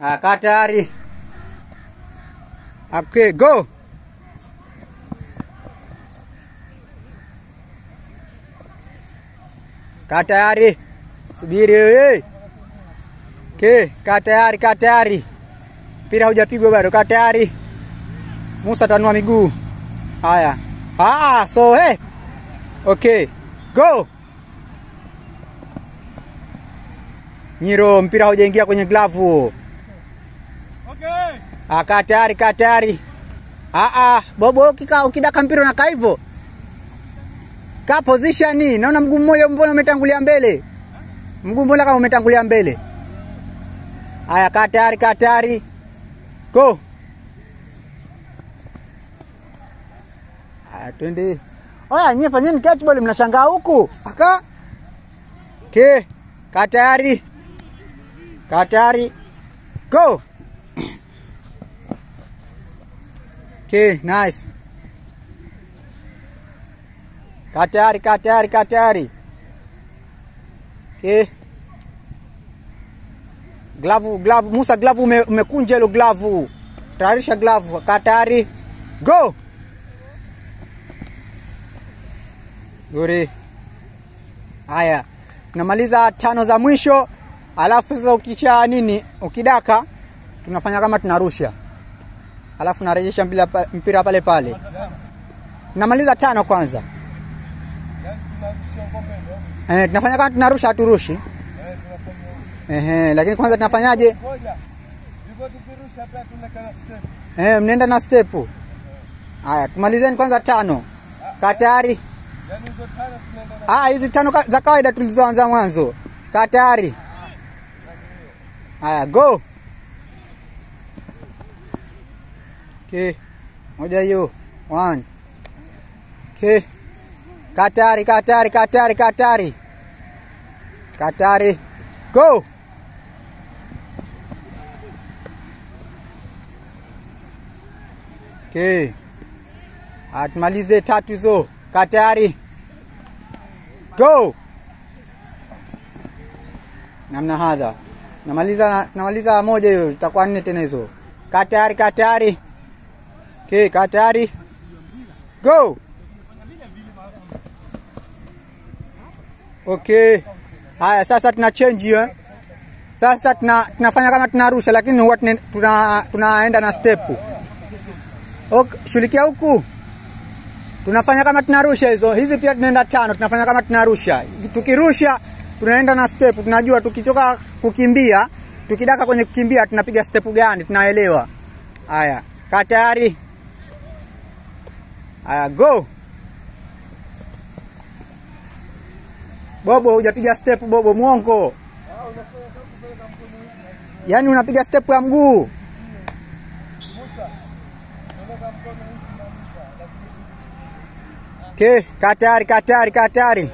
Kaa tayari. Okay, go. Kaa tayari. Subiri wewe. Okay, kaa tayari, kaa tayari. Mpira hujapigwa bado, kaa tayari. Musa tanua miguu. Haya. Ah, so hey. Okay, go. Nyiro, mpira haujaingia kwenye glavu. Okay. Ah, kaa tayari, kaa tayari. Ah ah, Bobo ukidaka mpira unakaa hivyo. Kaa position, naona mguu mmoja mbona umetangulia mbele. Mguu mbona kama umetangulia mbele. Haya, kaa tayari, kaa tayari. Go. Haya, twende. Oya, nyie fanyeni catch ball, mnashangaa huku. Aka. Okay. Kaa tayari. Kaa tayari. Go. Okay, nice. Kaa tayari, kaa tayari, kaa tayari. Okay. Glavu, glavu, Musa glavu umekunja hilo glavu. Tayarisha glavu, kaa tayari. Go. Guri. Haya. Tunamaliza tano za mwisho. Alafu sasa ukisha nini, ukidaka tunafanya kama tunarusha. Alafu narejesha mpira pale pale. Tunamaliza tano kwanza. Tunafanya kama tunarusha, haturushi. Lakini kwanza tunafanyaje? Mnaenda na step. Haya, tumalizeni kwanza tano. Kaa tayari. Ah, hizi tano za kawaida tulizoanza mwanzo. Kaa tayari. Haya, go. Okay. Moja hiyo. 1. Okay. Kaa tayari, kaa tayari, kaa tayari, kaa tayari. Kaa tayari. Go. Okay. Atumalize tatu hizo. Kaa tayari. Go. Namna hadha. Namaliza moja hiyo, itakuwa nne tena hizo. Kaa tayari, kaa tayari. Okay, kaa tayari. Go. Okay. Haya, sasa tuna change hiyo. Sasa tunafanya kama tunarusha, lakini huwa tunaenda na step. Okay, shughulikia huku. Tunafanya kama tunarusha hizo. Hizi pia tunaenda tano, tunafanya kama tunarusha. Tukirusha tunaenda na step, tunajua tukitoka kukimbia, tukidaka kwenye kukimbia tunapiga step gani, tunaelewa. Haya, kaa tayari. Haya, go. Bobo hujapiga step, Bobo muongo. Yaani unapiga step ya mguu. Okay, kaa tayari, kaa tayari, kaa tayari.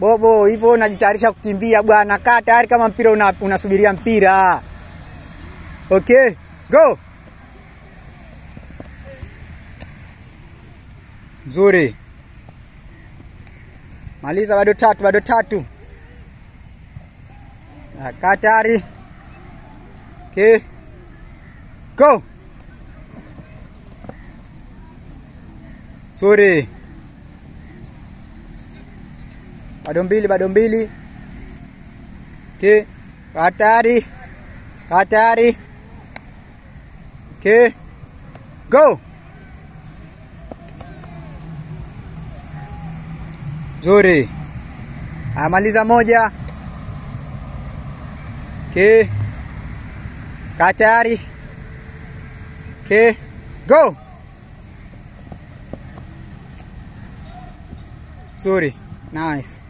Bobo, hivyo unajitayarisha kukimbia bwana. Kaa tayari kama mpira unasubiria mpira. Okay, go. Nzuri. Maliza, bado tatu, bado tatu. Kaa tayari. Okay. Go. Nzuri. Bado mbili, bado mbili. Okay. Kaa tayari. Kaa tayari. Okay. Go. Nzuri. Amaliza moja. Okay. Kaa tayari. Okay. Go. Nzuri. Nice.